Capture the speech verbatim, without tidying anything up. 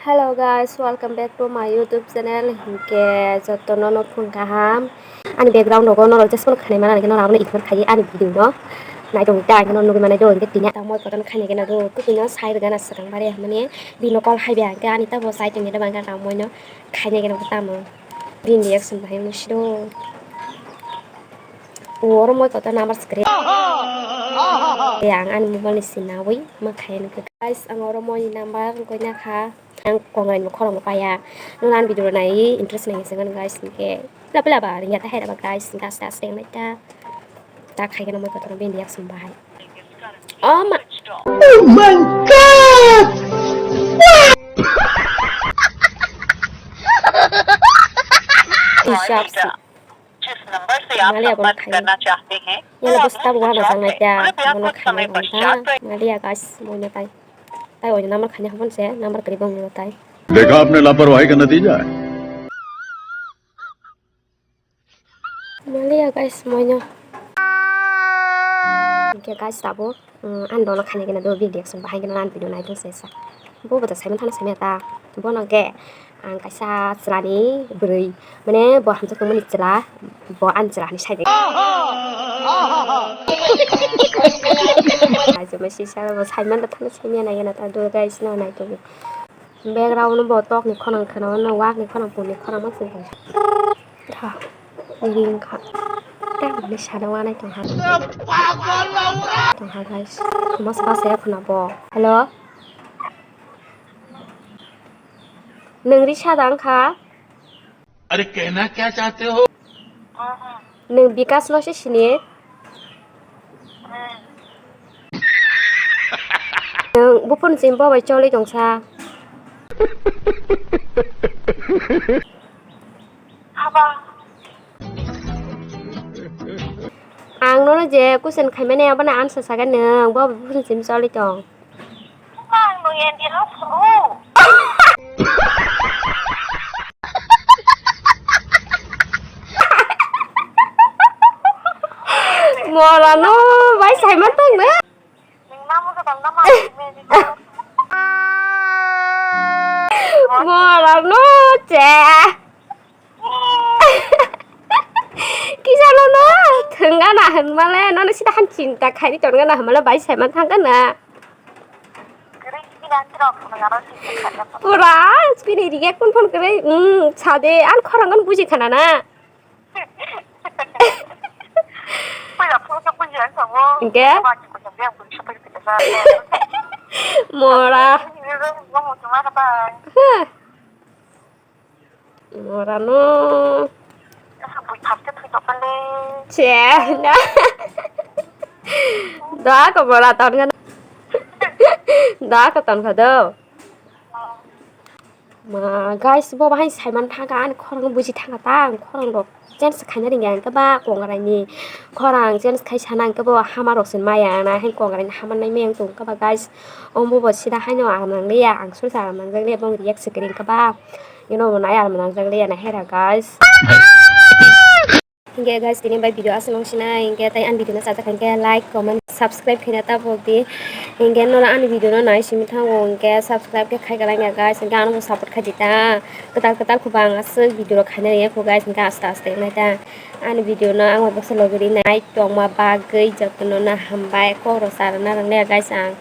Hello guys, welcome back to my YouTube channel. Hinkhe jotono no phung kaham. Ani background rogo norok jesphano khanai mana hinkhe norok abono ignore khaiwi ani video no nai tong ta, hinkhe norok nugwi manai do, hinkhe tini ta moi kotorno khainai gana do, kwtwino sai rwgana swkang bare hinmani bini call haibai hinkhe ani tabo sai tongya da bangkha ta moi no khainai gana tamo bini reaction bahai musi do. Oro moi kotor number screen. Ang ani mobile ni sinawi ma khainai guys, ang oro moi ni number wngkha. Ang kongnai ni khorang bo paya. Nung ani video nai interest nai se guys, hinkhe pila pila ba ringya ta hai ba guys, hinkhe aste aste nai ta. Ta khai gana moi kotor bini reaction bahai. Oh ma. Oh my God! Hisab se. जिस नंबर से आप Mali abono संपर्क khai. Karna chahte hain, Yala wo bwsa आपने tabuk wana संचार jangnai kare. Ta, Kripya bono kuch khainai samay banta. Pashchat प्रयत्न Mali ya guys, boino tai. Tai oino number khaina habon se, number kwrwi bongni tai. देखा आपने लापरवाही का नतीजा है। Mali ya guys, moino. Hinkhe guys, tabuk. Umm, ani bono khaina gana do bini reaction bahai gana ani video nai tong se sa. Bo bo ta saimano thangna saimaya ta. Bono khe ang kaisa chwlani bwrwi, mane bo hamjak tongmani chwla, bo ani chwla hinwi sai de. Kaisa masi sa bo saimano thangna saimaya nai gana ta do guys no nai tong. Background bo tokni khorang khwnao, wakni khorang, pungni khorang ma swijak. Tha, ring kha. Tei hwnwi sana wanai tongha. Tongha guys. Masa basa ya khuna bo. Hello? Nwng ri sada wngkha? अरे कहना क्या चाहते हो? Nwng Bikash no se sini? Nwng buphuru chini bo bai choli tongsa. Ang nono je question khaimani abono answer sakha nwng, bo bai buphuru chini choli tong. Ang no India no thangwi. Mora no bai saiman tong na. Nang namo sa bang nama. Mora no che. Kisa no no thwng gana hwnmale nono sida han chinta khaini ton gana hwnmale bai saiman thang gana. Pura, bini ringe kun phone kwrwi, mm, sade, an khorang an buji khana na. Puila phone khe buji ang tongo. Hingke? Mora. Huh. Mora no. Che, na. Da ko mora ton kan. Da ko ton ka do. Ma, guys, bo bahai saiman thangkha, ani khorang buji thangkha ta, ang khorang rok change khaina ringya, ang khe ba kongrai ni khorang change khai sana, ang khe bo hama rok se maya, na hai kongrai ni hama nai maya tong kha ba, guys. Omo bo sida haino aram nang liya, ang sori sa aram nang jak liya, bo react se kring kha ba. Ino bo nai aram nang jak liya, na hera, guys. Hingke guys, tini bai video aswk nung sinai, hingke tai ang video no chajak kha, hingke like, comment, subscribe khaina ta pok di. Hingke nono ani video no nai simi thango, hingke subscribe khe khai kwlai ya guys, hingke ano bo support khai di ta. Kwtal kwtal khe bo ang aswk video rok khaina ya kho guys, hingke aste aste wngnai ta. Ani video no ang bai baksa logi ri nai tongma bagwi jotono no hambai, kok rok cha rwna rwngya guys ang.